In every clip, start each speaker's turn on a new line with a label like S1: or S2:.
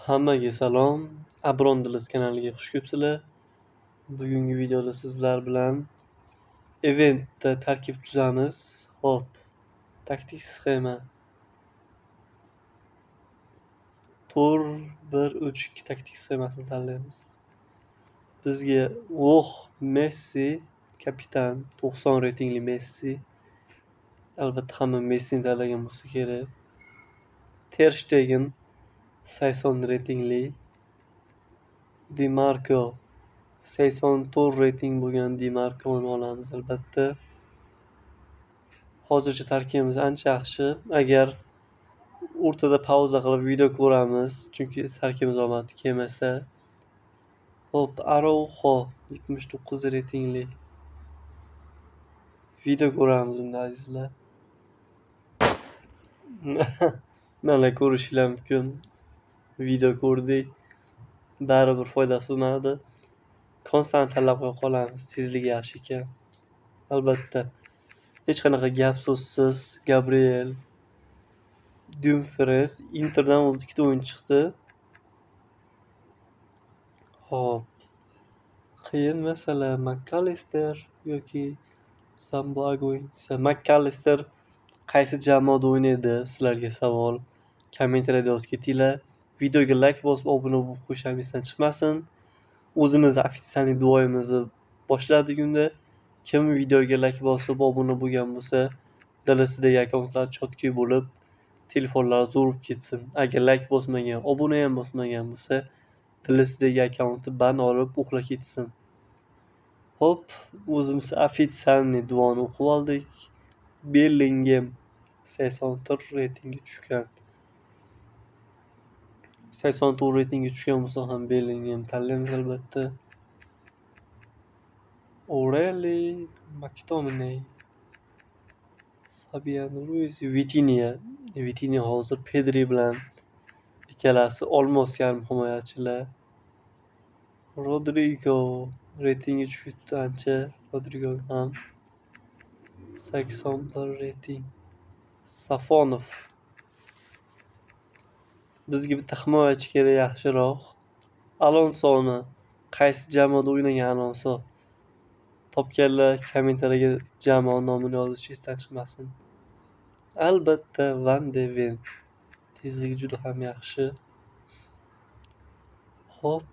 S1: Hammaga salom. Abron Diliz kanaliga xush kelibsizlar. Bugungi videoda sizlar bilan eventda tarkib tuzamiz. Xo'p, taktik sxema. Tur 1-3-2 taktik sxemasini tanlaymiz. Bizga Messi kapitan, 90 reytingli Messi. Albatta hamma Messini tanlagan bo'lsa kerak. Ter Stegen 80 reytingli. Di Marco 84 reyting bo'lgan Di Marconi olamiz albatta. Hozircha tarkibimiz ancha yaxshi. Agar o'rtada pauza qilib video ko'ramiz, chunki tarkibimiz omadi kelmasa. Xo'p, Araujo 79 reytingli. Video ko'ramiz unda azizlar. Mana ko'rishinglar mumkin. Video ko'rdik. Baribir foydasi bo'lmadi. Konsani tanlab qo'ya qolamiz. Tezligi yaxshi ekan. Albatta hech qanaqa gap so'zsiz Gabriel Dumfries Interdan o'zi ikkita o'yin chiqdi. Xo'p. Qiyin masala McAllister yoki Sambo Aguinsa. McAllister qaysi jamoada o'ynaydi? Sizlarga savol. Kommentariyada yozib ketinglar. Videoga like bosib, obuna bo'lib qo'yish ham esdan chiqmasin. O'zimiz ofitsialniy duoyimizni boshladik unda. Kim videoga like bosib, obuna bo'lgan bo'lsa, dalasidagi akkauntlar chotki bo'lib, telefonlari zo'r bo'lib ketsin. Agar like bosmagan, obuna ham bosmagan bo'lsa, dalasidagi akkaunti ban olib uxlab ketsin. Xo'p, o'zimiz ofitsialniy duoni o'qib oldik. Bellingham 84 reytingga tushgan. 84 reytingga tushgan bo'lsa ham Bellingham tanlaymiz albatta. O'Reilly, McTominay, Fabian Ruiz, Vitinha. Vitinha hozir Pedri bilan ikkalasi olmos yarim himoyachilar. Rodrigo reytingi tushibdi ancha. Rodrigo ham 81 reyting. Safonov. Bizga bitta himoyachi kerak yaxshiroq. Alonsoni qaysi jamoada o'ynagan Alonso? Topganlar kommentariyaga jamoa nomini yozish esdan chiqmasin. Albatta Van de Ven. Tezligi juda ham yaxshi. Xo'p,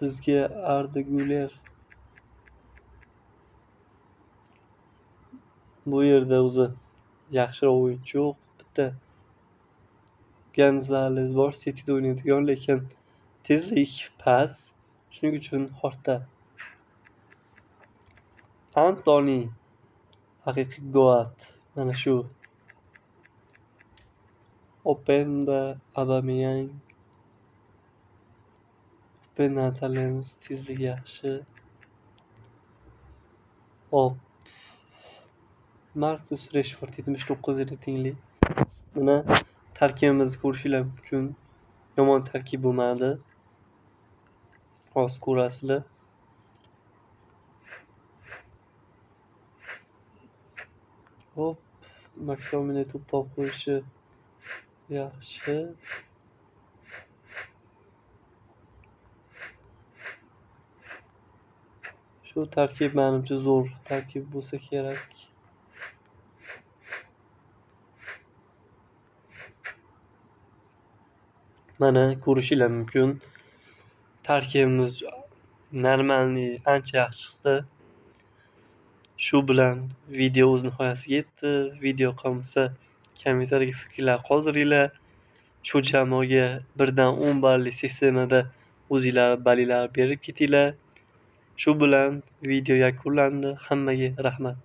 S1: bizga Arda Güler. Bu yerda o'zi yaxshiroq o'yinchi yo'q. Bitta Gonzales bor, Cityda o'ynaydigan, lekin tezligi past. Shuning uchun Horta. Antoni haqiqiy goat. Mana shu. Openda, Aubameyang. Opendani tanlaymiz, tezligi yaxshi. Hop. Marcus Rashford 79 reytingli. Mana tarkibimizni ko'rishinglar mumkin. Yomon tarkib bo'lmadi. Hozir ko'rasizlar. Hop, McTominay to'p topib qo'yishi yaxshi. Shu tarkib menimcha zo'r tarkib bo'lsa kerak. Mana ko'rishinglar mumkin. Tarkibimiz normalniy ancha yaxshi chiqdi. Shu bilan video o'z nihoyasiga yetdi. Video qolmasa kommentariyaga fikrlar qoldiringlar. Shu jamoaga 1dan 10 balli sistemada o'zinglar ballinglarni berib ketinglar. Shu bilan video yakunlandi. Hammaga rahmat.